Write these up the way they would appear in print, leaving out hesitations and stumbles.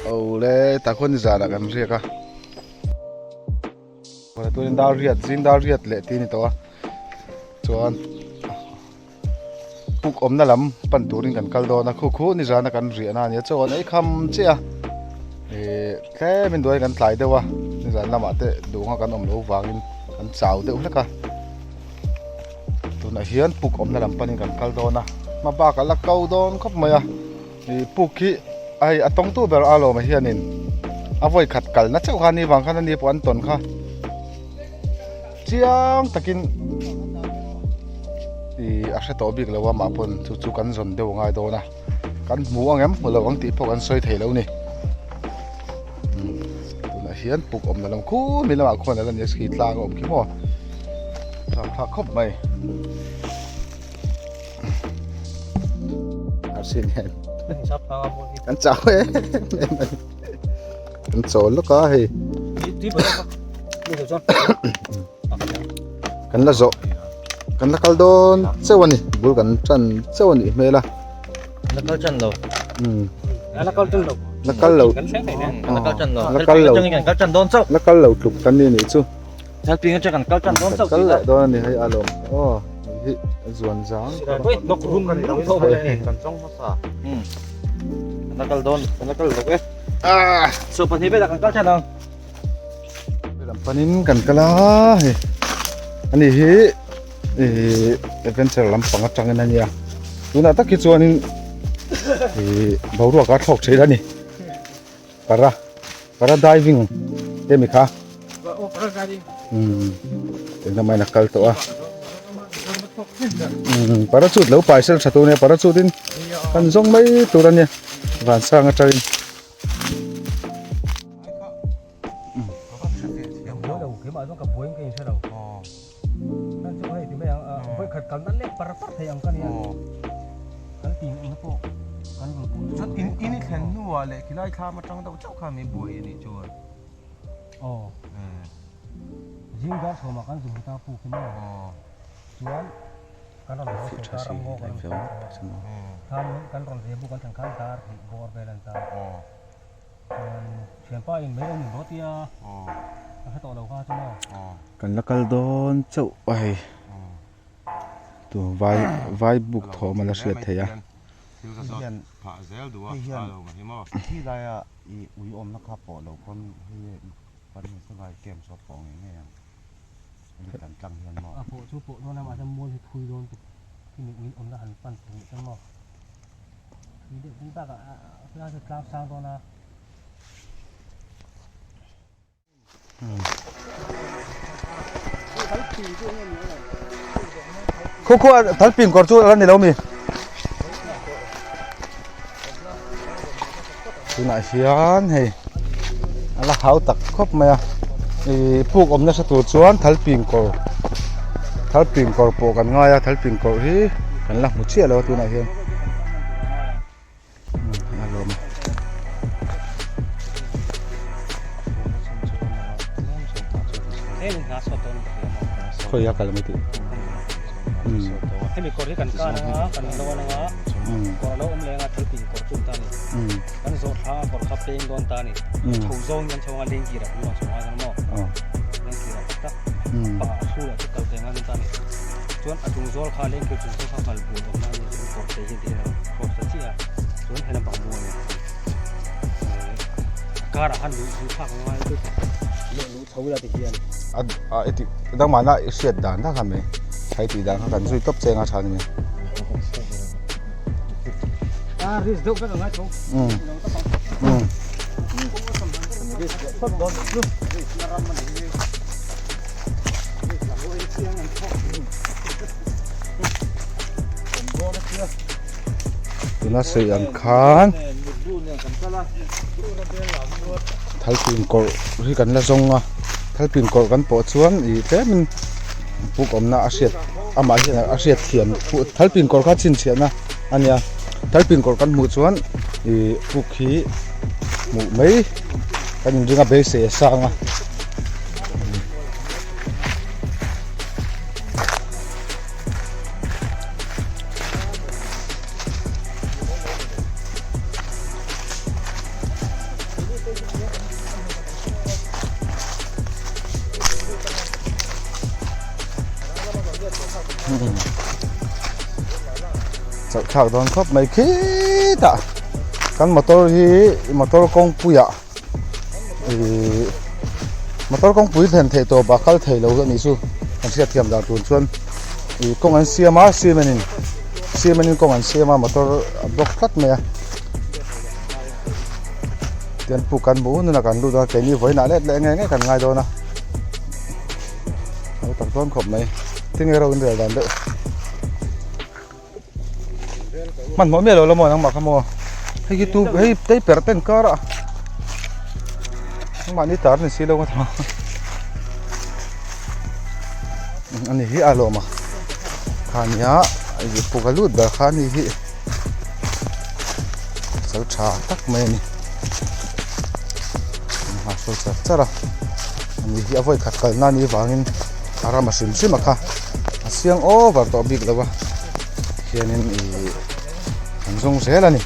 Awle tah khuan ni zanah kan riak a tunin dar riat zing dar riat leh tih a ni tawh a chuan puk awmna lam pan turin kan kal dawn a khu khu ni zana kan riahna a nia chaw an ei kham chiah a ihh tlemin duai kan tlai deuh a nizan lamah te duhanga kan awm loh vangin kan chau deuh hlek a tunah hian puk awmna lam panin kan kal dawn a hma bak a la ko dawn khawp mai a ih puk hi hei a tawngtu ber a lawm hianin a vawi khat kalna chauh kha a ni vang khan a ni pawh an tawn kha. Chiang takin ih a hre tawh bik lo a mah pawn chu chu kan zawn deuh a ngai dawn a kan hmu ang em hmu lo ang tih pawh kan sawi thei lo a ni tunah hian puk awmna lam khum mi lamah khuan a la ni a khi tlang a awm khi maw tlang thlak khawp mai kan chau em em a ni. Kan chawl lawk a hei. Kan la zawh kan la kal dawn chauh a ni bul kan tan chauh a nih hmel a. La kal tan lo. La kal tan lo. La kal lo. La kal tan lo. La kal lo. Kan kal tan dawn chauh. La kal lo tluk kan ni nih chu. Helping atang kan kal tan dawn chauh. Kal leh dawn a ni hei a lawm. Aw hi zuan zang. Nok rum rum tho kan chawng hmasa. Kan la kal dawn kan la kal lo e. Ah. So pahnih velah kan kal tan ang. Lam panin kan kal a hei. Ani hi ih adventure lampang atangin a nia. Tunah tak hi chuanin ih boruak a thlawk theih a ni. Para para diving te mi kha. Engah mahin a kal tawh a. Parachute lo pai sel tha tur ania parachute in kan zawng mai tur ania vansang atangin. Aw zing dar sawmah kan zu hmu ta puk hi maw chuan kan rawn haw chho ta ram ngaw kan rawn chho khan kan rawn ve buk an thlen khan dar hnih bawr vel an ta chuan thianpa in mai lo min rawt tia ka hre tawh lo kha chu maw. Kan la kal dawn chauh a hei tu vai vai buk thawm a la hriat theih a. Hei hian khi laia i ui awmna kha pawh lo pawn hei kan in sangai camp saw pawh ngei ngei ang hemi kan tlang hian maw. A pawh chu pawh dawn a mahse mual hi thui dawn tuk khi mi ui awmna han pan tur nih chuan maw thui deuh ding bakah a khilai chu tlang sang dawn a. Khu khu a thal pin kawr chu a la ni lo mi tunah hian hei a la hau tak khawp mai a ih puk awm nasa tur chuan thal pin kawr thal pin kawr pawh kan ngai a thal pin kawr hi kan la hmu chiah lo a tunah hian. Khawi a kal mai tih Hemi kawr hi kan kan anga kan lawn anga kawr a lo awm leh anga thil pin kawr chu ta ni kan zawh thla a kawr kha peng dawn ta ni chho zawng kan chho anga leng kir ah kan rawn chho ngai dawn maw leng kir ah tak tak pah a hru lah chu kal ve ngai dawn ta ni chuan a chung zawl kha leng kir chung zawl kha ngal bul awm na ania chuan kawr te hian ti hian a rawn cross ta chiah a chuan he lampang mual a kar ah khan luh luh thlak a ngai chu leh luh chho ila ti hian a a i tih dangmahna i hriat dan tak a mai thai tih dan kha kan zui tawp cheng a tha ni a risk deuh vek a ngai tho Tuna sawi ang khan thalpin kawrh hi kan la zawng a thalpin kawrh kan pawh chuan ih tlemin puk awmna a hriat amah hian a hriat thiam thalpin kawrh kha chhinchhiahna a nia thalpin kawrh kan hmuh chuan ih puk hi hmuh mai kan inring a beisei a sang a. Chauh thlak dawn khawp mai khitah kan motor hi motor kawngpuiah ihh motor kawngpui thlen theih tawp a kal thei lo a nih chu kan hriat thiam dan tur chuan ih kawng an siam a cement in cement in kawng an siam a motor a block tlat mai a tian puk kan hmuh hun hunah kan lut a keini vawiinah let leh nge nge kan ngai dawn a. A tak dawn khawp mai tinge ro in rel dan deuh hmanhmawh miah lo la maw nangmah kha maw hei hi tu hei tei per ten kar a nangmah ni tar ni si lo ka tha ani hi a lawm a kha nia puk a lut ber kha ani hi sal tha tak mai a ni a sawi char char a ani hi a vawi khat kalna anih vangin a ram a hrim hrim a kha a siang over tawh bik lo a khianin ih an zawng zel a ni.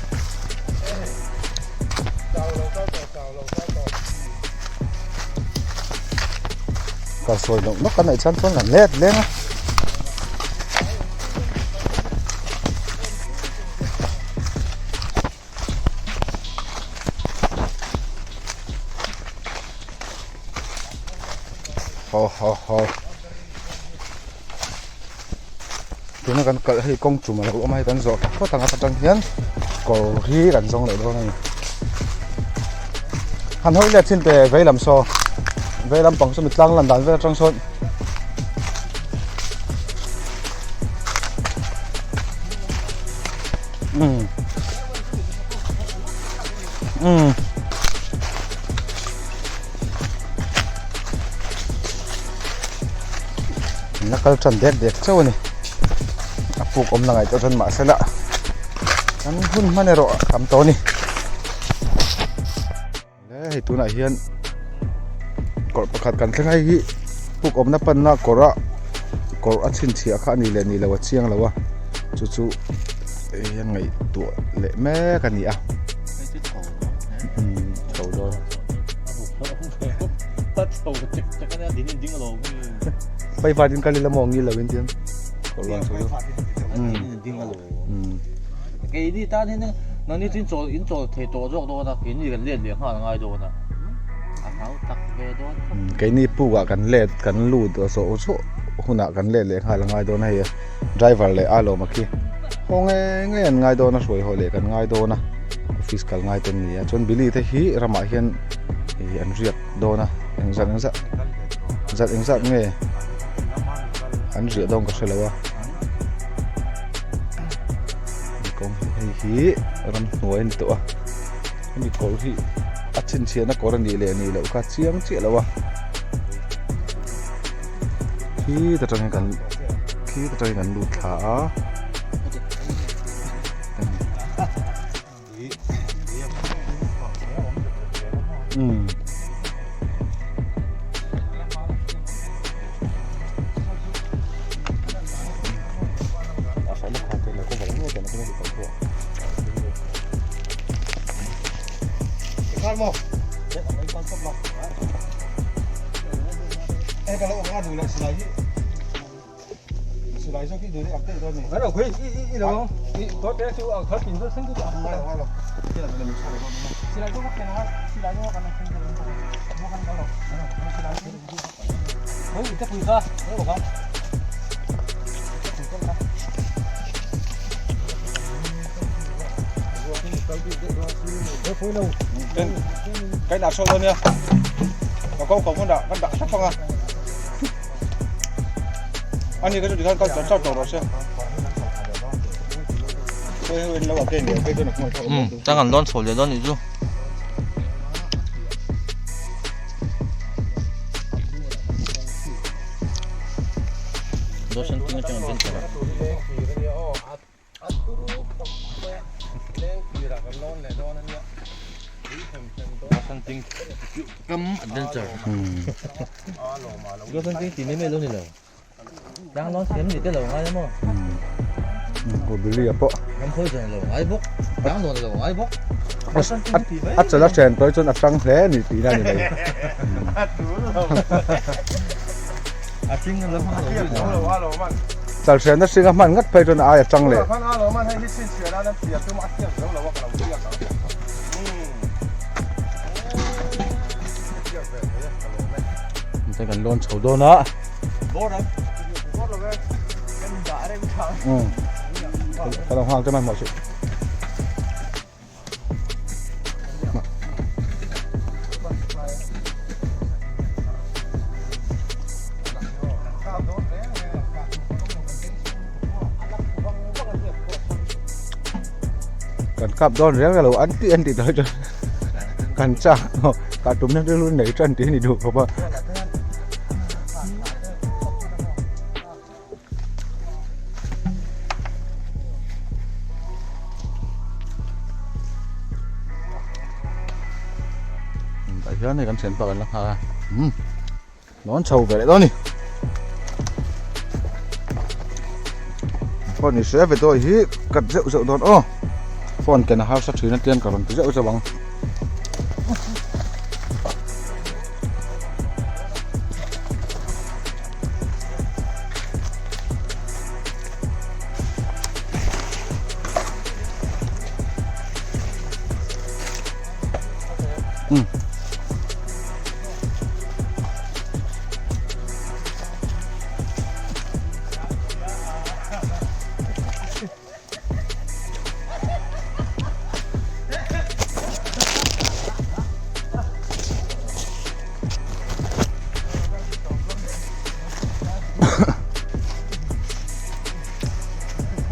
Kalsawi nawk nawk a neih chuan chuan kan let leng a. Haw haw haw tuna kan kalh hei kawng chum a lo awm a hei kan zawh thla phawt ang a atang hian kawr hi kan zawng leh dawn a ni han hawi let thin teh vei lam saw vei lam pang saw mi tlang lan dan vel atang sawn. Um um la kal tan dek dek chauh a ni a puk awm la ngaih tawh chuan mahse la kan hun hman erawh a tam tawh a ni. Le hei tunah hian kawr pakhat kan thleng a hei hi puk awmna panna kawr a kawr a chhinchhiah kha a ni leh ni lo a chiang lo a chu chu hei hian ngaihtuah leh mek a ni a umm chho dawn paivat in kal ila maw ngil lo in tiang kawr luan chho dawn umm. Keini tan hian nangni chu in chawl in chawl thei tawh zawk dawn a, keini kan let leh nghal a ngai dawn a, a hlau tak ve dawn khawp mai. Keini pukah kan let kan lut zawh zawh hunah kan let leh nghal a ngai dawn a hei driver leh a lawm a khi haw nge nge an ngai dawn a hruai haw leh kan ngai dawn a office kal ngai te an ni a chuan Billy te hi ramah hian ih an riak dawn a engzat engzat zat engzat nge an riah dawn ka hre lo a. Kawng hei hi ramhnuai a ni tawh a hemi kawr hi a chhinchhiahna kawr a nih leh nih loh kha chiang chiah lo a khi ta tangin kan khi ta tangin kan lut thla a. Umm. Cái nào sâu hơn nha. Có câu không đã, vẫn đã sắp không à. Ani ka chu tikhan kal char char tawh rawh se. Tang an lawn chho leh dawn nih chu. Daw sen ting atang an den chho a. Daw sen ting tih mai mai lo ni lo. Tlang lawn thiam ni te lo ngai maw? Billy a pawh. Ram khawi zawn lo ngai bawk. Tlang lawn lo ngai bawk. A chal a hren tawh chuan a tang hle a ni tihna a ni mai. A hring lam hmang lo. Chalhriatna hring a hman ngat phei chuan a aia tang leh. Hei kan lawn chho dawn a. Ka lo nghak te hmanhmawh suh. Kan kap dawn reng alo an tih an tih tawh chuan kan chak kah tumna rilru nei tan tih a ni duh khawp a. Tah hian hei kan thianpa kan la nghal a umm lawn chho ve leh dawn a ni phone i hria ve dawi hi cut zeuh zeuh dawn aw phone ken a harsa thin a tian ka rawn ti zeuh zeuh ang.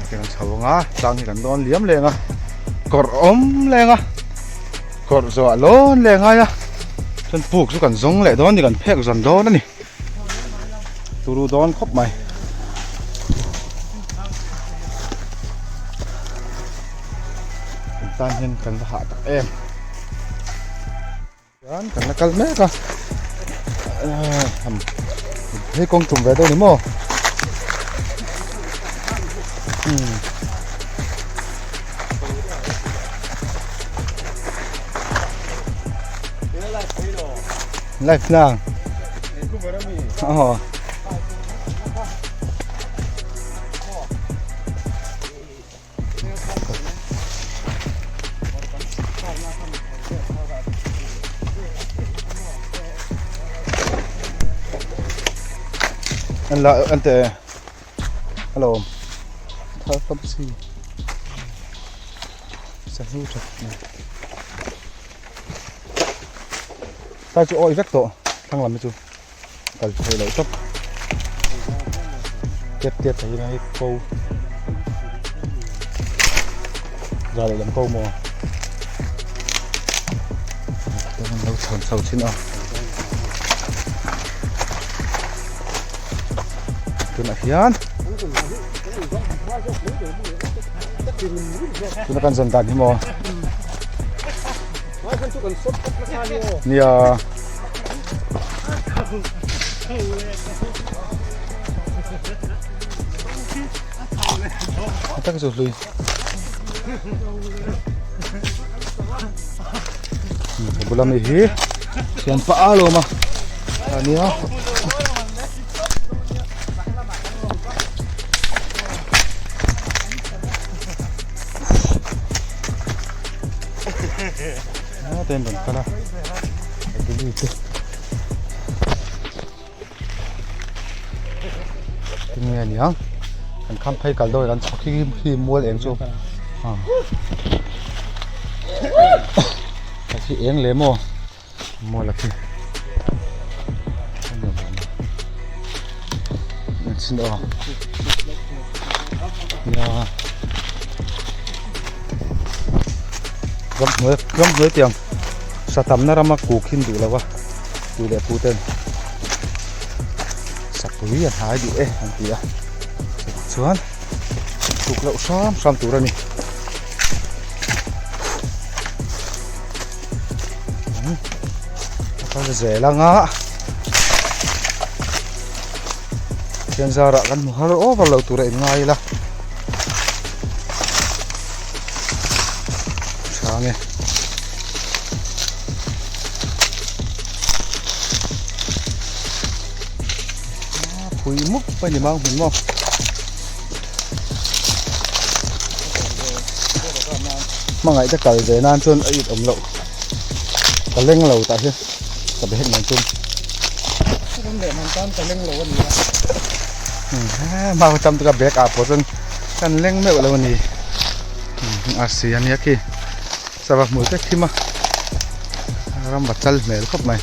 Kan chho anga tlang hi kan dawn liam leng a kawrh awm leng a kawrh zawh a lawn leh ngai a chuan puk chu kan zawng leh dawn a ni kan phek zawn dawn a ni. Turu dawn khawp mai. Kan tan hian kan va hah tak em. Chuan kan la kal mek a. Hei kawng tum ve dawn ni maw? Hmm. Live na. Aw. An la an te hello thar tam si sahnu that Tai chu awi vek tawh thlang lam hi chu kal theih loh tawp tep tep thei hian hei ko za leh lam ko maw an lo chhawn chho thin a tunah hian tuna kan zawn dan hi maw. Nia. Tak chu hlui. Bula mi hi thian pa a lawm a. Ania. A ten rawn kal a bili te tinge a niang kan kham phei kal dawn kan chhawk hi khi mual eng chu a khi eng leh maw mual a khi chin aw nia ramhnuai ramhnuai tiang sa tamna rama kuk hin duh lo a tih leh pu ten sapui an hai duh e an ti a chuan kuk loh hram hram tur a ni. A kal zel anga thian zarah kan hmu har over lo tur a in ngai ila tha nge phui mup a ni mang hmun maw. Hmangaih te kal ve nan chuan a it awm loh. Ka leng lo tah hi ka be hek mai chum. Ram leh hnam tan ka leng lo a ni a. Mau tam taka bag ah pawh chuan kan leng meuh lo a ni. Arsi a nia khi sava hmul te thim a ram va chal hmel khawp mai.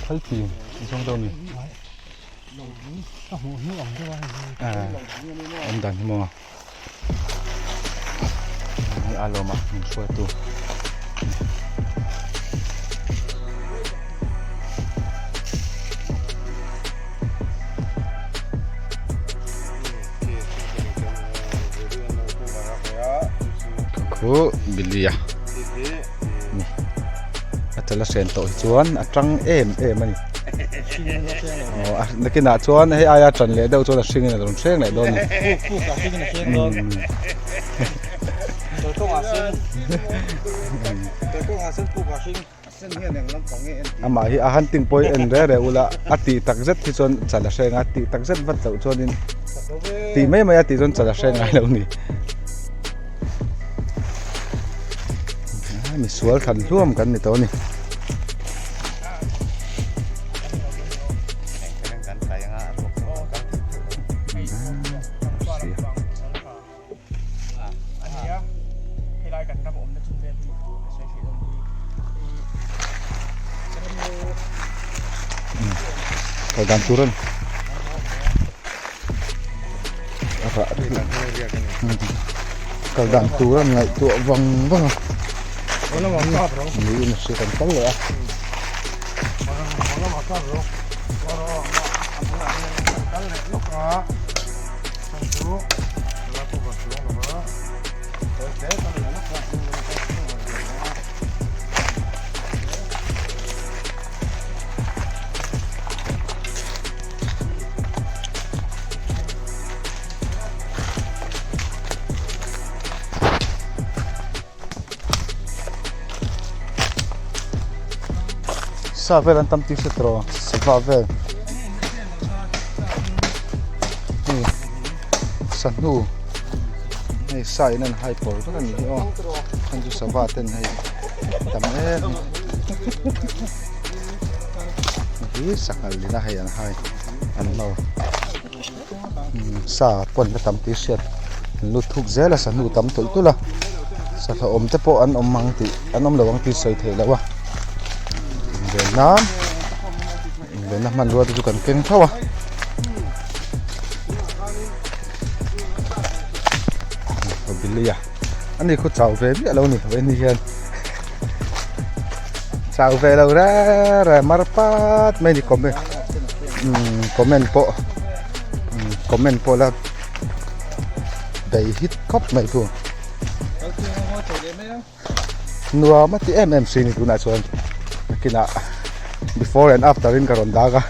Thalpi zawng deuh a ni awm dan hi maw hei a lawm a min hruaitu. Khu Billy a ni a chala hren tawh hi chuan a tang em em a ni aw a nakinah chuan hei aia tan leh deuh chuan a hringin a rawn hreng leh dawn a ni. Amah hi a hunting pawh hi en reh reh ula a tih tak zet hi chuan chal a hreng a tih tak zet vat loh chuanin tih mai mai a tih chuan chal a hreng ngai lo a ni. Misual thlan hluam kan ni tawh a ni. Kal dan tur a ni kal dan tur a ngaihtuah vang vang a niin a hria kan kal leh a. Sa vel an tam tih hre tawh sava vel hei sahnu hei sa in an hai pawr vek a nih hi aw heng chu sava ten hei tam em hi sanghal in a hei an hai an nawr sa pawn la tam tih hriat an lut thuk zel a sahnu tam tulh tulh a sahla awm te pawh an awm ang tih an awm lo ang tih sawi theih loh a inven nan invenna hmanrua te chu kan keng tho a billy a ani khu chau ve miah lo a ni vawiin hian chau ve lo reng reng mar pat mai a ni comment umm comment pawh umm comment pawh la bei hit khawp mai thu nuam a ti em em si ni tunah chuan nakinah before and after in ka rawn dak a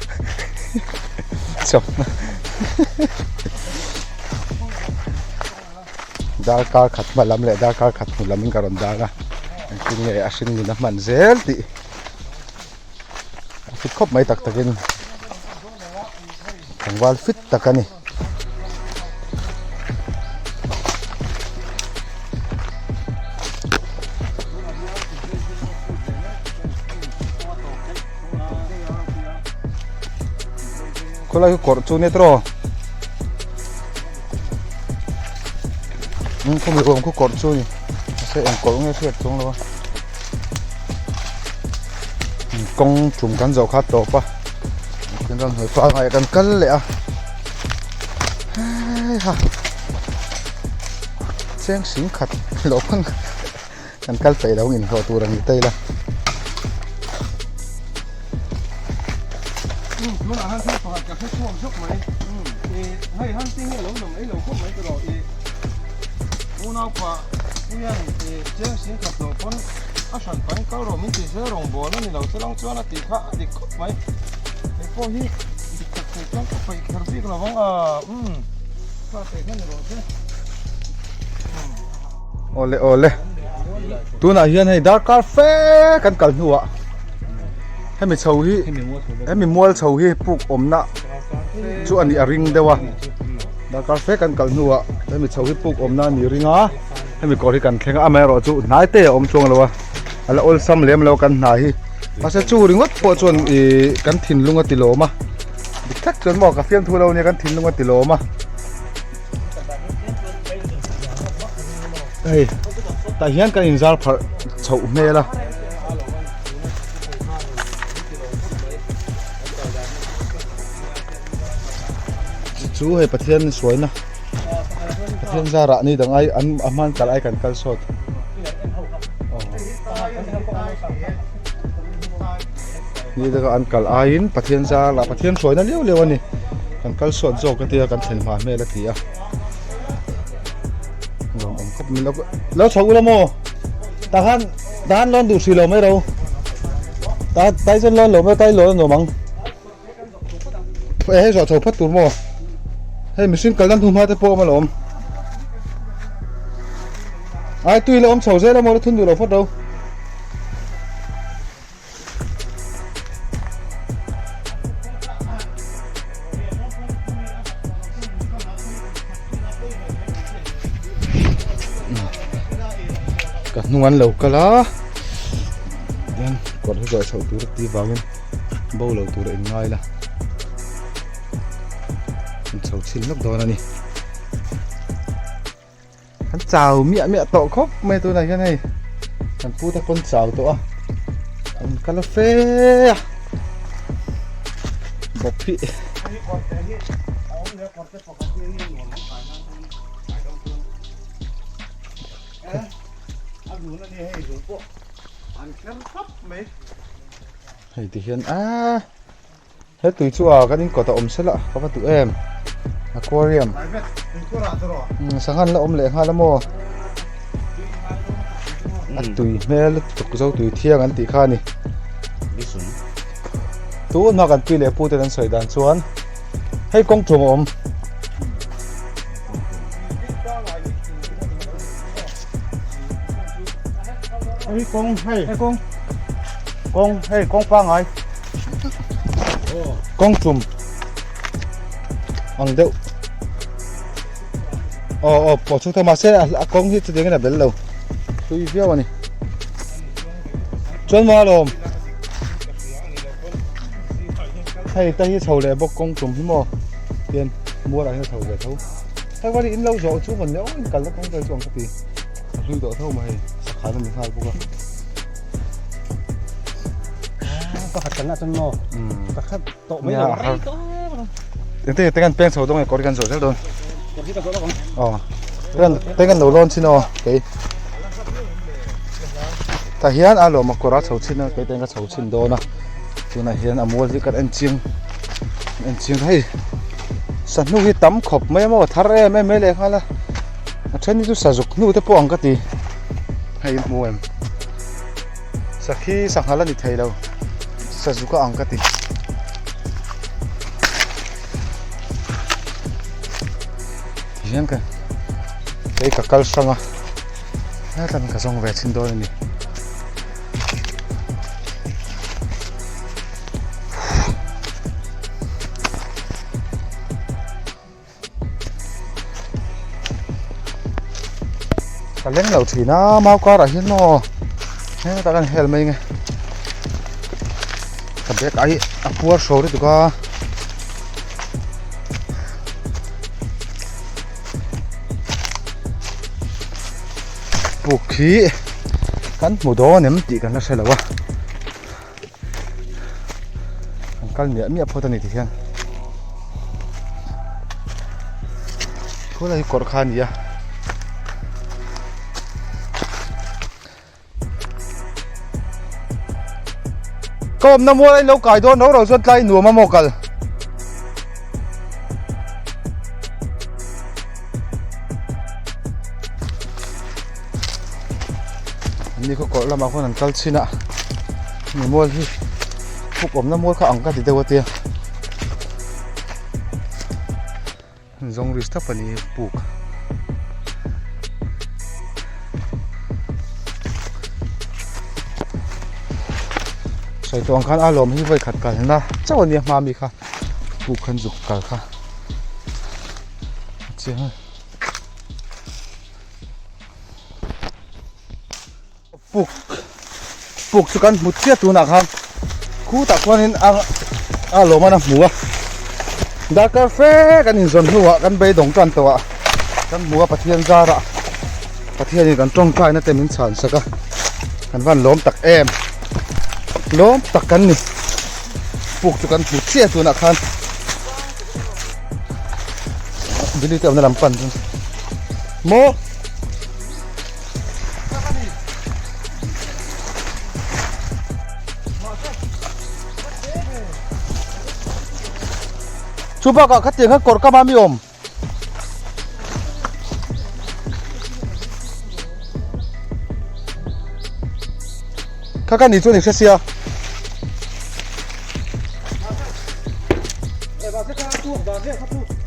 Darkar khat hma lam leh darkar khat hnu lam in ka rawn dang a engtin nge a hring nun a hman zel tih a fit khawp mai tak tak in tlangval fit tak a ni. Khawlai hi kawrh chu nia tiraw. Khawmi ruam khu kawrh chu a ni mahse eng kawrh nge hriat chuang lo a kawng tum kan zawh kha a tawp a tin ramhnuai pangngai ah kan kal leh a heiha cheng sing khat loh pawn kan kal peih lo inhlawh tur ang ni ta ila. Tunah han thil pakhat ka hre chhuak zawk mai. I hei hunting hi a lo nawm ei lo khawp mai tawh I unaupa puian i cheng sing khat loh pawn a hran pahin kal rawh min ti zel rawngbawl a ni lo che lang chuan a tih kha a dik khawp mai. Hei pawh hi dik tak thei chuan ka paih kher bik lo vang a umm kha teh kha ni rawh se. Awle awle tunah hian hei darkar fe kan kal hnuah hemi chho hi hemi mual chho hi puk awmna chu a nih a ring deuh a darkar fe kan kal hnuah hemi chho hi puk awmna a nih ring a hemi kawr hi kan thleng a amaherawh chu hnai te a awm chuang lo a a la awlsam lem lo kan hna hi mahse chu ringawt pawh chuan ih kan thinlung a ti lawm a dik tak chuan maw ka fiamthu lo nia kan thinlung a ti lawm a. Hei tah hian kan inzar pharh chhoh hmel a. Chu hei Pathian suaina Pathian zarah ni dang ai an a hman kal ai kan kal sawt. Ni danga an kal aiin Pathian zarah Pathian hruaina liau liau a ni. Kan kal sawt zawk a tia kan thlen hma hmel a ti a. Lawm awm khawp mai lo lo chho ula maw tah khan tah khan lawn duh hrih lo mai ro tah tai chuan lawn lo mai tai lawn a nuam ang e hei zawh chho phawt tur maw hei mihring kalna hnu hma te pawh a awm alawm ai tui la awm chho zel a maw la thun duh lo phawt ro. Ka hnung an lo kal a tian kawr hi zawh chhoh tur a tih vangin bo lo tur a inngai la an chho chhin lawk dawn a ni. Kan chau miah miah tawh khawp mai tunah hian hei kan pu te pawn chau tawh a an kal a fe a bawp hi hei ti hian aaa. He tui chu a kan inkawt a awm sela ka va duh em aquarium sangha an la awm leh nghal a maw a tui hmel lutuk zo tui thiang an tih kha a ni tun hma kan pi leh pu ten an sawi dan chuan hei kawng tum a awm. Hei kawng hei kawng kawng hei kawng pangai Kawng tum ang deuh aw aw pawh chhuk ta mahse a kawng hi chutiang in a bel lo hlui viau a ni chuan maw alawm hei te hi chho leh bawk kawng tum hi maw tian mual ah hian a chho ve tho hei vani in lo zawh chu mawn leh in kalna kawng vel chu ang ka ti a hlui tawh tho mai hei sakhan a ni nghal bawk a. Pakhat kan lah chuan maw pakhat tawh mai lo rei tawh Eng te kan peng chho dawn nge kawr hi kan zawh zel dawn. Kawr hi ka zawh lawk ang. Aw. Ten ten kan lo lawn chin aw kei. Tah hian a lawm a kawr a chho chin a kei ten ka chho chin dawn a. Tunah hian a mual hi kan en chiang en chiang hei sahnu hi tam khawp mai a maw thar em em mai leh nghal a. A then hi chu sazuk hnu te pawh ang ka ti. Hei in hmu em. Sakhi sanghal a ni thei lo sazuka ang ka ti tihian ka kei ka kal hrang a hetlam ka zawng ve chhin dawn a ni. Ka leng lo thin a mau karah hian maw hetah kan hel mai nge ka bag ai a puar hro lutuk a puk hi kan hmu dawn em tih kan la hre lo a. An kal miah miah phawt a ni tihian khulai hi kawr kha a ni a. Ka awmna mual a inlo kai dawn ro ro chuan tlai nuam a maw kal. An ni khaw kawrh lamah khawn an kal chhin a hemi mual hi puk awmna mual kha ang ka ti deuh a tia zawng ri stap a ni puk. Sawi tawh ang khan a lawm hi vawi khat kalna chauh a nia hma mi kha puk khan zuk kal kha a chiang a. Puk puk chu kan hmu chiah tunah khan khutah khuanin a a lawm a hmu a darkar fe kan inzawn hnuah kan beidawng tan tawh a kan hmu a Pathian zarah Pathianin kan tawngtaina te min chhan sak a kan van lawm tak em lawm tak kan ni puk chu kan hmu chiah tunah khan Billy te awmna lam pan chu maw. Chu bakah khatiang khan kawr kama mi awm. Kha ka ni chuan i hre sia.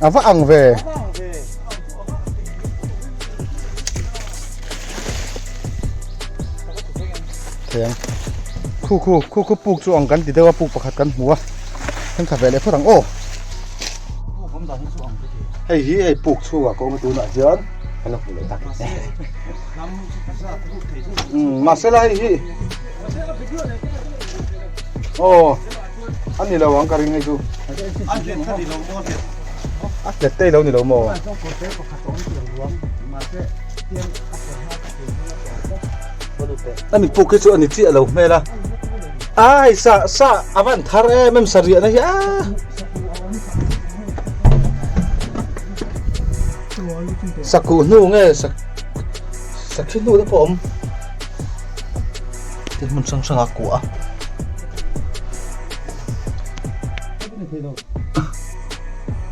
A va ang ve. Theng khu khu khu khu puk chu ang kan ti deuh a puk pakhat kan hmu a then kha ve leh phawt ang aw hei hi hei puk chhungah ka awm a tunah hian kan la hmu leh tak umm mahse la hei hi aw a ni lo ang ka ring hei chu a hlet te lo ni lo maw Ani puk hi chu ani chiah lo hmel a ai sa sa a van thar em em sarih na hi a Sakuh hnu nge sak sakhi hnu te pawh a awm tin hmun hrang hrang a kuah a.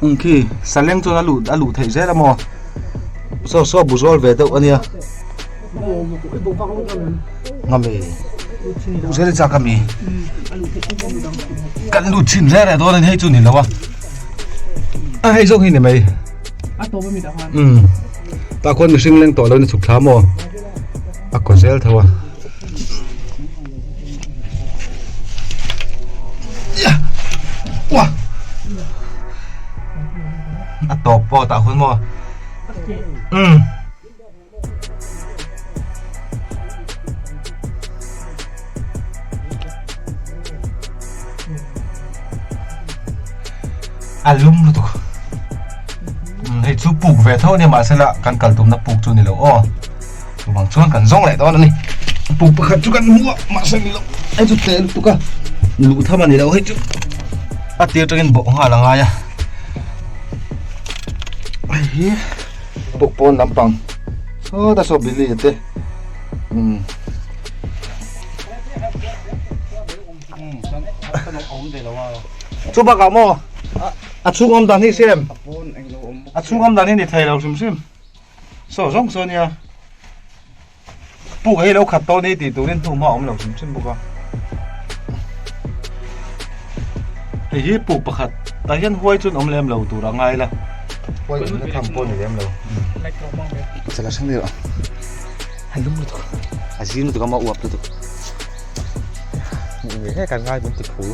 Eng khi saleng chuan a luh a luh theih zel a maw saw saw bu zawl ve deuh a nia ngami luh zel chak ami kan lut chhin reng reng dawn a ni hei chu ni lo a a hei zawng hi ni mai umm tah khuan mihring leng tawh lo in a chhuk thla maw a kaw zel tho a. A tawp pawh tah hun maw umm a lum lutuk hei chu puk ve tho a nia mahse la kan kal tumna puk chu a ni lo aw. Chuvang chuan kan zawng leh dawn a ni. Puk pakhat chu kan hmu a, mahse ni lo. Hei chu tle lutuk a, luh tham a ni lo hei chu. A tir atangin bawh nghal a ngai a. Hei hi puk pawn lampang sawta saw Billy te. Umm. Chu bakah maw a chhung awm dan hi sem. A chhung awm dan hi ni thei lo hrim hrim. Saw zawng saw nia puk hi lo khat tawh ni tih turin hnu hma a awm lo hrim hrim bawk a hei hi puk pakhat tah hian huai chuan awm lem lo tur a ngai la huai awmna tham pawh ni lem lo chala hrang ni rawh a lum lutuk a zim lutuk a maw uap lutuk hmuh ngei ngei kan ngai min ti phu.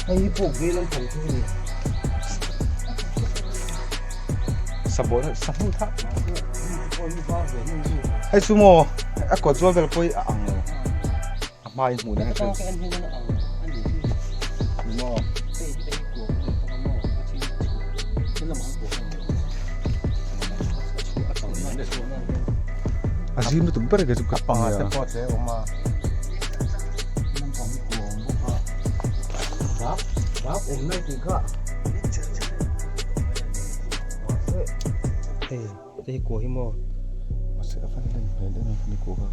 Hei hi puk vei lampang chu a ni. Sabawlh sa hnu thak. Hei chu maw a kawt zual vel pawh hi a ang lo. A hma in hmuh dan hi chu. Ni maw. A zim lutuk ber ke chu ka panga te pawh che awm a. Hei te hi kua hi maw. Mahse a van len hmel em em a ni kuk a.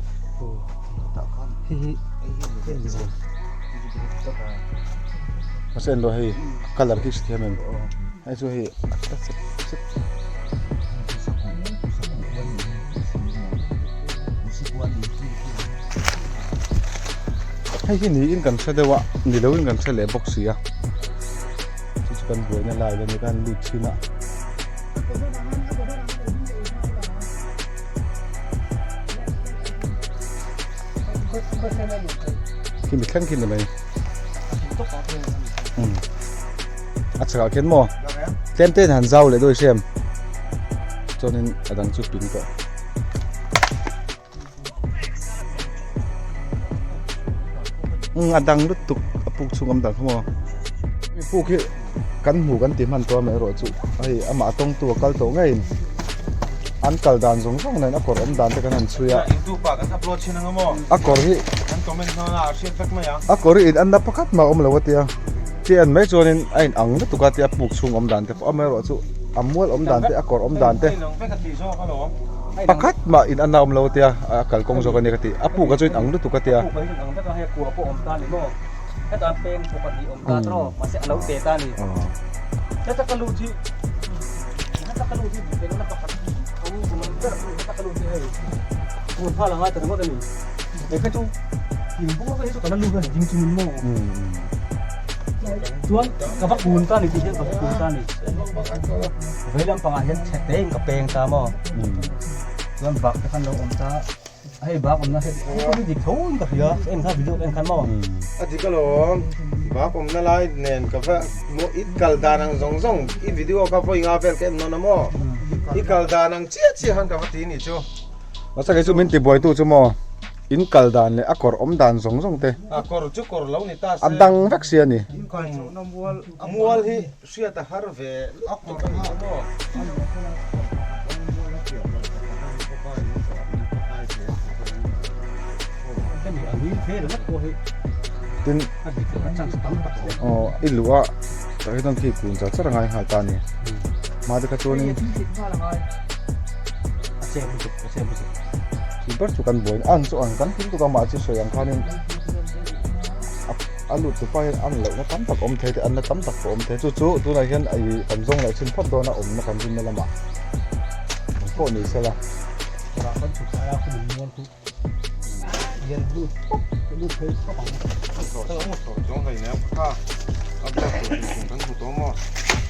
Mahse englo hei a colour khi hrethiam em hei chu hei a tla chep chep. Hei hi niin kan hre deuh a ni loin kan hre leh bawk si a chu chu kan buaina lai la ni kan lut thin a. Khi mi thleng khi ni mai. A chhakah khian maw tlem te in han zau leh dawi hrem chuanin a dang chu pin tawh. A dang lutuk a puk chhung awm dan kha maw mi puk hi kan hmu kan ti hman tawh amaherawh chu hei amah tawngtu a kal tawh ngeiin an kal dan zawng zawng nen a kawr awm dan te kan han chhui a a kawr hi a kawr hi in anna pakhat mah a awm lo a tia chi en mai chuanin a in ang lutuk a tia a puk chhung awm dan te pawh amaherawh chu a mual awm dan te a kawr awm dan te. Pakhat mah in a naum lo a tia, a kalkawng zawk a nia ka ti. A puk a chu in ang lutuk a tia. A puk a hi ang vek a, hei kua pawh awm ta a ni maw? Hetah peng pawh pahnih awm ta tawh, mahse a lo te ta a ni. Heta ka lut hi, heta ka lut hi engna pakhat tho zawng ber a ni, heta ka lut hi hei kun nghal a ngai ta ringawt a ni. Hei kha chu in bur te hi chu ka la lut a ni ding chungin maw? Chuan ka va kun ta a ni tih hian ka va kun ta a ni. Vei lampangah hian chhe te in ka peng ta maw chuan bak te khan lo awm ta hei bak awmna hei pawh hi dik tho in ka hria en kha video en khan maw a dik alawm bak awmna lai nen ka va maw i kal dan ang zawng zawng i video kha vawi nga vel ka en nawn a maw i kal dan ang chiah chiah khan ka va ti ni chu Mahse kei chu min tibuaitu chu maw In kal dan leh a kawr awm dan zawng zawng te. A kawr chu kawr lo ni ta se. A dang vek sia ni. Mual hi hriat a har ve lutuk a ni chu maw. Tin aw i luh a tah hian khi kun char char a ngai nghal ta a ni. Hma te kha chuanin. Chu ber chu kan buaina an chu an kan hlim tuk a mah chu sawi ang khanin a lut tupa hian an lohna tam tak awm thei te an na tam tak pawh awm thei chu chu tunah hian ih kan zawng leh chin phawt dawn a awmna kan rinna lamah ang pawh ni sela.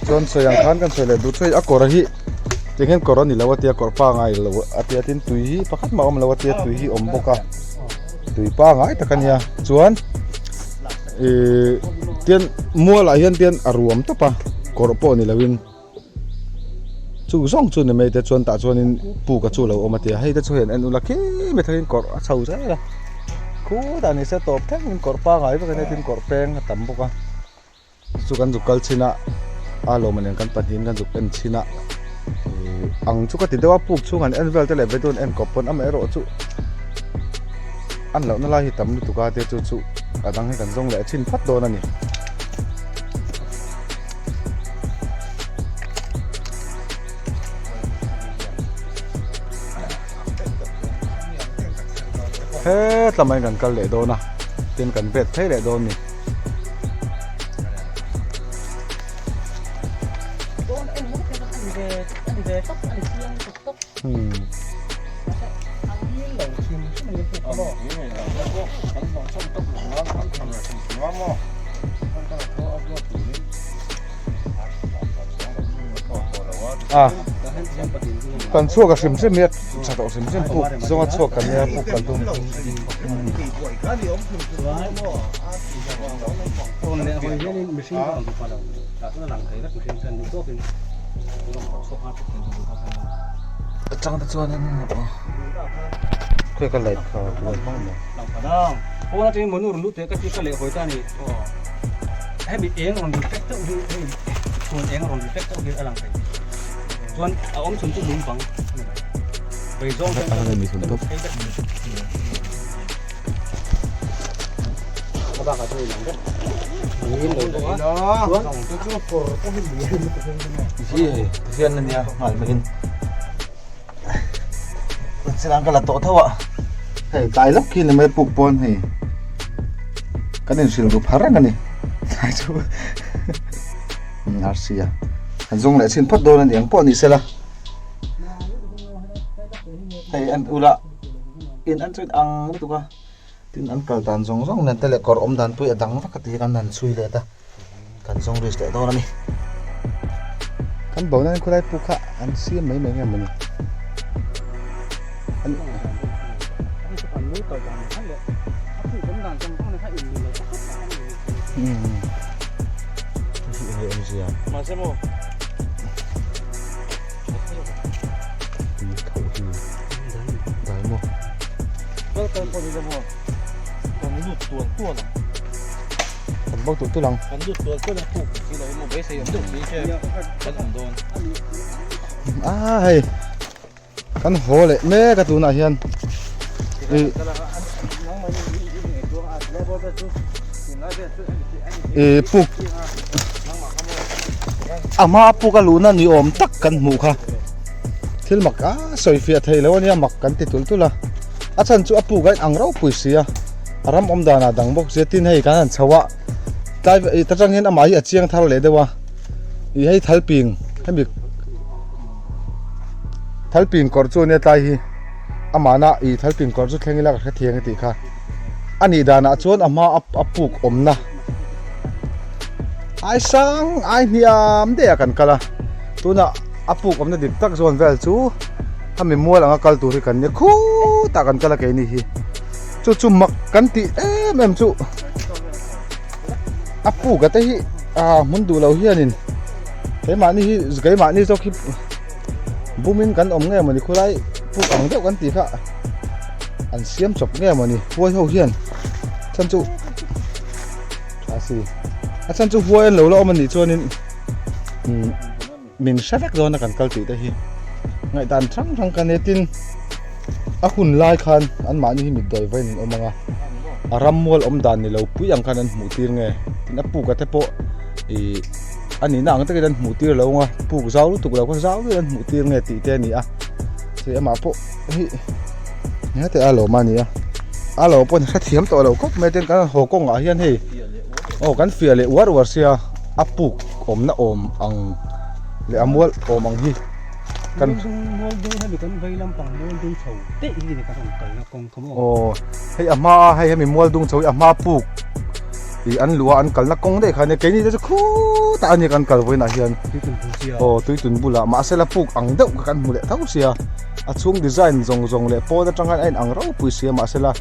Chuan sawi ang khan kan sawi leh duh chuai a kawr hi tiang hian kawr a ni lo a tia kawr pangai lo a tia tin tui hi pakhat mah a awm lo a tia tui hi awm bawk a tui pangai tak a nia chuan ihh tian mual ah hian tian a ruam tawp a kawr pawh ni lo in. Chu zawng chu ni mai te chuan tah chuanin puk a chu lo awm a ti a hei te chu hian en ula khi mi thlengin kawrh a chho zel a khutah ni se tawp thlengin kawrh pangai vek a nia tin kawrh peng a tam bawk a chu kan zuk kal chin a a lawm nen kan pahnihin kan zuk en chin a ihh ang chu ka ti deuh a puk chhung an en vel te leh vedawn en kawp pawn amaherawh chu an lohna lai hi tam lutuk a te chu chu a dang hi kan zawng leh chin phawt dawn a ni. Hetlama in kan kal leh dawn a tin kan vet phei leh dawn a ni. A kan chhuak a hrim hrim hi a tha tawh hrim hrim puk zawnga chhuak kan nia puk kan tum. Atang te chuanin khawi ka light kha ka hmang maw. Pawn atangin monu rawn lut teh ka ti ka leh hawi ta a ni. Hemi eng rawn reflect deuh hi hei chhuan eng rawn reflect deuh hi a lang thei. Chuan a awm chhun chu lung bang a ni mai. Vei zawng chuan A mi chhun tawp. A bakah chuan inang vek. Ngin lo bawk a. Chuan kawr pawh hi lian lutuk hi. Hi hei tihian ania nghal mai in. Chilang ka la tawh tho a. Hei tlai lawk khi ni mai puk pawn hei kan inhrilh ru phar reng a ni. Tlai chu RC a kan zawng leh chhin phawt dawn a ni ang pawh ni sela. Hei an ula in an chuan ang lutuk a tin an kal dan zawng zawng nen te leh kawr awm dan pawh hi a dang vak a ti kan han chhui let a. Kan zawng risk leh dawn a ni. Kan bo nan khulai puk kha an siam mai mai nge mawni. An Kan bo tulh tulh ang. Kan lut tual tual a puk si lo emaw beisei awm deuh si che kan awm dawn. A hei kan haw leh mek a tunah hian i i puk a hma puk a luhna ni awm tak kan hmuh kha thil mak a sawi fiah thei lo ania mak kan ti tulh tulh a a chhan chu a puk a inang ropui si a. A ram awm danah dang bawk sia tin hei kan han chho a tlai ih ta tang hian amah hi a chiang thar leh deuh a ih hei thalping hemi thalping kawr chu ania tlai hi amahna ih thalping kawr chu thleng ila ka hrethiang a tih kha a nih danah chuan a hma a puk awmna ai sang ai hniam daih a kan kal a tunah a puk awmna dik tak zawn vel chu hemi mual anga kal tur hi kan nia khutah kan kal a keini hi. Chu chu mak kan tih em em chu a puk te hi a hmun duh lo hianin keimahni hi keimahni zawk hi bumin kan awm nge mawni khulai puk ang deuh kan tih kha an siam chawp nge mawni huai ho hian chhan chu a si a chhan chu huai an lo la awm a nih chuanin Min hre vek dawn a kan kal tih te hi ngaihdan hrang hrang ka nia tin a hun lai khan anmahni hi mitdawi vawiin an awm ang a a rammual awm dan ni lo pui ang khan an hmuh tir nge tin a puk a te pawh ih a nihna ang takin an hmuh tir lo ang a puk zau lutuk lo kha zau deuhin an hmuh tir nge tih te a ni a chei amah pawh hi hete a lawm a ni a a lo pawh hrethiam tawh lo khawp mai tin kan haw kawngah hian hei aw kan fiah leh uar uar sia. A puk awmna awm ang leh a mual awm ang hi kan Mual dung hemi kan vei lampang mual dung chho daih hi ni kan rawn kalna kawng kha maw. Aw hei a hma a hei hemi mual dung chho hi a hma puk ih an luh a an kalna kawng daih kha nia keini te chu khutah a nia kan kal vawiinah hian Tuitun bul sia. Aw tuitun bulah mahse la puk ang deuh kha kan hmu leh tho sia a chhung design zawng zawng leh pawn atang khan a inang ropui sia mahse la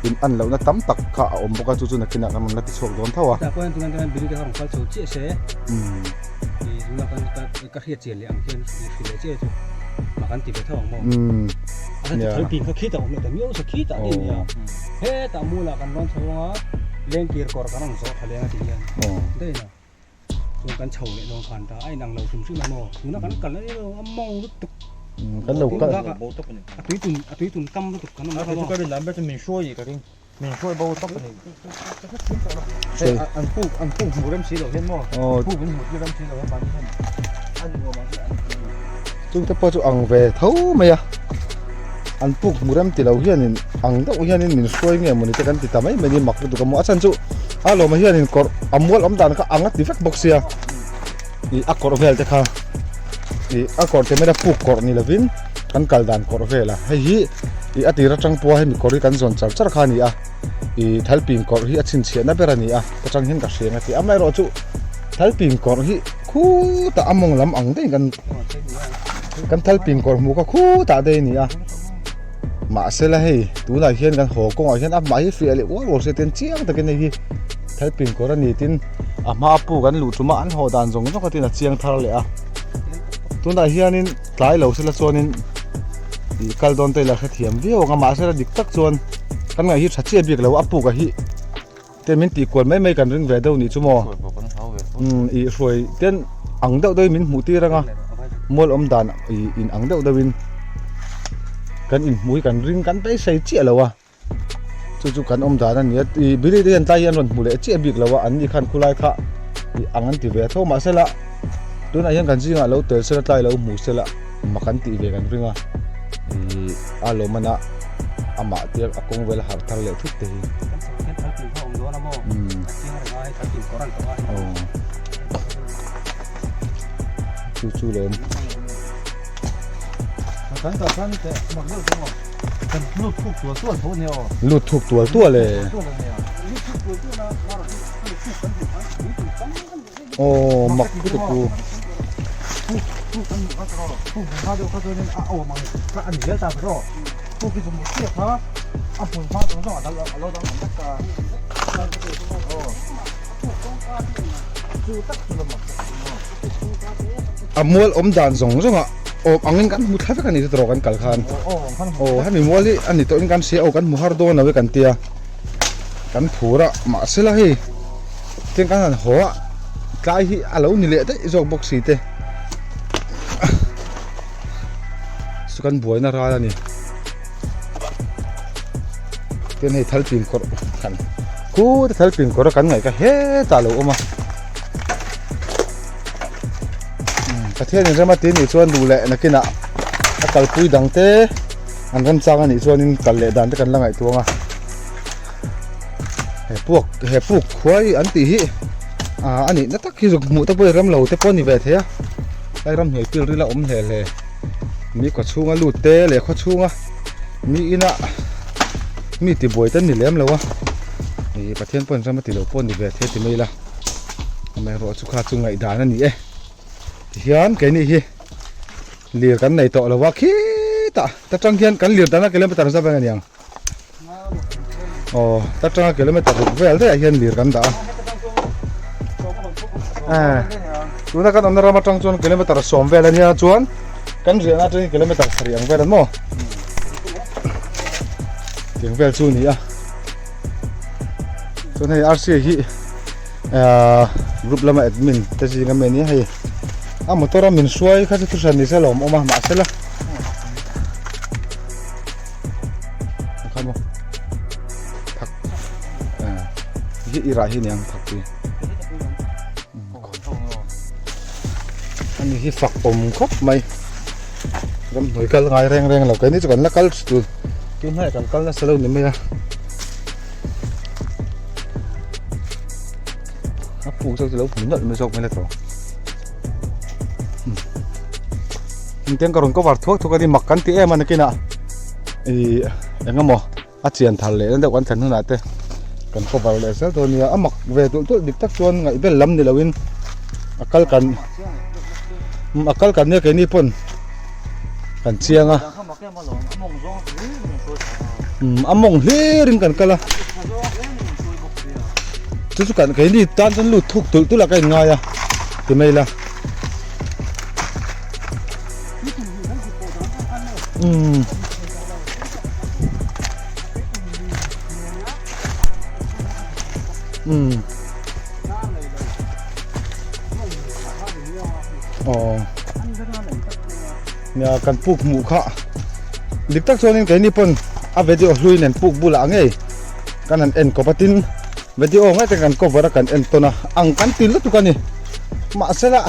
in an lohna tam tak kha a awm bawk a chu chu nakinah kan rawn la ti chhuak dawn tho a. Tah pawh hian tunah chuan Billy te kha rawn kal chho chiah se ih tunah kan ka ka hriat chian leh ang hian i hrilh leh chiah chu mah kan ti ve tho ang maw. A chu thal pin kha khitah awm leh ta miau se khitah a nia hetah mualah kan rawn chho ang a lengkir kawr kan rawn zawh tha leng a tih hian daih a. Chuan kan chho leh dawn khan ta a inang lo hrim hrim a maw tuna kan kal na ilo a mawng lutuk kan lo kal a tui tun a tui tun tam lutuk kan awm a ka rin dan ber chu min hruai ka ring min hruai bo tawp ani an puk an puk hmu rem si lo hian maw puk min hmu tir rem si lo hian mahni hian an nuam ang hi an chung te pawh chu ang ve tho mai a an puk hmu rem ti lo hianin ang deuh hianin min hruai nge mawni te kan ti ta mai mai ni mak lutuk a maw a chhan chu a lawmah hianin kawrh a mual awm dan kha ang a ti vek bawk sia ih a kawrh vel te kha ih a kawrh te maia puk kawrh ni lovin kan kal dan kawrh vel a hei hi ih a tir atang pawha hemi kawrh hi kan zawn char char kha a ni a ih thalping kawrh hi a chhinchhiahna ber a ni a ta tang hian ka hriang a ti amaherawhchu thalping kawrh hi khutah a mawng lam ang daih kan kan thalping kawrh hmuh kha khutah daih a ni a mahse la hei tunah hian kan haw kawngah hian a hmah hi fiah leh uar uar se ten chiang takin hei hi thalping kawrh a ni tin a hma pu kan luh ṭuma an haw dan zawng zawng kha tin a chiang thar leh a tunah hianin tlai lo sela chuanin ih kal dawn te ila hrethiam viau ang a mahse la dik tak chuan kan ngaih hi tha chiah bik lo a puk a hi. Te min tih kual mai mai kan ring ve deuh nih chu maw umm ih hruai ten ang deuh deuhin min hmuh tir anga mual awm dan ih in ang deuh deuhin kan inhmuh hi kan ring kan beisei chiah lo a chu chu kan awm dan a ni a ih Billy te hian tlai hi an rawn hmu leh chiah bik lo a an ni khan khulai kha ih ang an ti ve tho mahsela tunah hian kan zingah lo tel sela tlai lo hmu sela mak an tih ve kan ring a. Ih a lawmana amah te a kawng vel a harh thar leh thut te hi. Aw chu chu lawm. Lut thuk tual tual e. Aw mak lutuk u. A mual awm dan zawng zawng ah awm angin kan hmu thla vek a ni chu tawh kan kal khan. Aw hemi mual hi a ni tawhin kan hria aw kan hmu har dawn lo e kan tia kan phur a mahsela hei. Tin kan han haw a tlai hi a lo ni leh daih zawk bawk si te chu kan buaina ral a ni tin hei thal pin kawrh kan khute thal pin kawrh a kan ngaih kha hetah a lo awm a Pathian in rem a ti nih chuan duh leh nakinah a kalpui dang te an remchang a nih chuanin kal leh dan te kan la ngaihtuah ang a. He puak he puk khuai an tih hi ah a nihna tak hi zuk hmuh te pawh hi rem lo te pawh a ni ve thei a lai ramhnuai pil ril a awm hle hle mi khaw chhunga lut te leh khaw chhunga mi ina mi tibuai te an ni lem lo a ih Pathian pawhin ram a ti lo pawh a ni ve thei a ti mai ila amaherawhchu chu kha chu ngaihdan a ni e tihian keini hi lir kan nei tawh lo a khitah ta tang hian kan lir dana kilometer zat vel a ni ang. Aw ta tanga kilometer ruk vel daih ah hian lir kan dah a eh tuna kan awmna ram atang chuan kilometer sawm vel ania chuan kan riahna atangin kilometer sarih ang vel an maw tiang vel chu a ni a chuan hei rca hi ah group lama admin te zinga mi ania hei a motor a min hruai kha chu thuhran ni se a lawmawm a mahsela. Hi i rah hi niang thak pui ani hi fak awm khawp mai ramhnuai kal ngai reng reng lo keini chu kan la kal tun tun hnuaiah kan kal nasa lo ni mai a a puk zawk chu lo hmu nawlh mai zawk mai la tawh. Engtiang ka rawn cover thuak thuak a ni mak kan ti em a nakinah ih eng emaw a chian thar leh na deuh kan thlen hunah te kan cover leh zel dawn nia a mak ve tulh tulh dik tak chuan ngaih bel lam ni loin a kal kan a kal kan nia keini pawn kan chiang a a mawng hlir in kan kal a chu chu kan keini tan chuan lut thuk tulh tulh a ka inngai a ti mai ila umm umm aw nia kan puk hmuh kha dik tak chuanin keini pawn a video hlui nen puk bulah ngei kan han en kawp a tin video ngai te kan cover a kan en tawn a ang kan ti lutuk a ni mahsela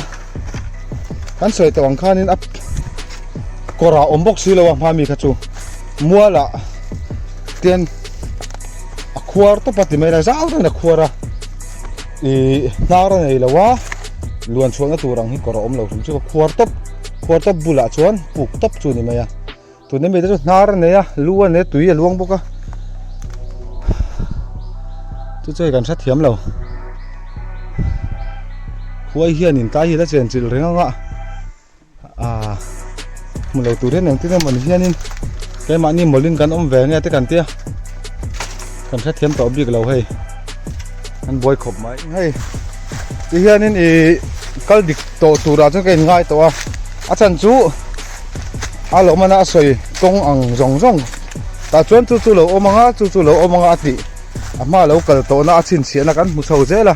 kan sawi tawh ang khanin a kawr ah awm bawk si lo a hma mi kha chu mual ah tian a khuar tawp a ti mai la zau deuhin a khuar a ih hnar a nei lo a luan chhuahna tur ang hi kawr a awm lo hrim chu a khuar tawp khuar tawp bulah chuan puk tawp chu a ni mai a tuna mi te chu hnar a nei a lu a nei a tui a luang bawk a chu chu hei kan hrethiam lo khuai hianin tlai hi la chen chilh reng ang a. Ahh hmu lo tur hian engtin emaw ni hianin keimahni mawlin kan awm ve nge te kan tia kan hrethiam tawh bik lo hei an buai khawp mai hei ti hianin ih kal dik tawh turah chuan ka inngai tawh a a chhan chu a lawmana a sawi kawng ang zawng zawng tah chuan chu chu lo awm ang a chu chu lo awm ang a a tih a hma lo kal tawhna a chhinchhiahna kan hmu chho zel a.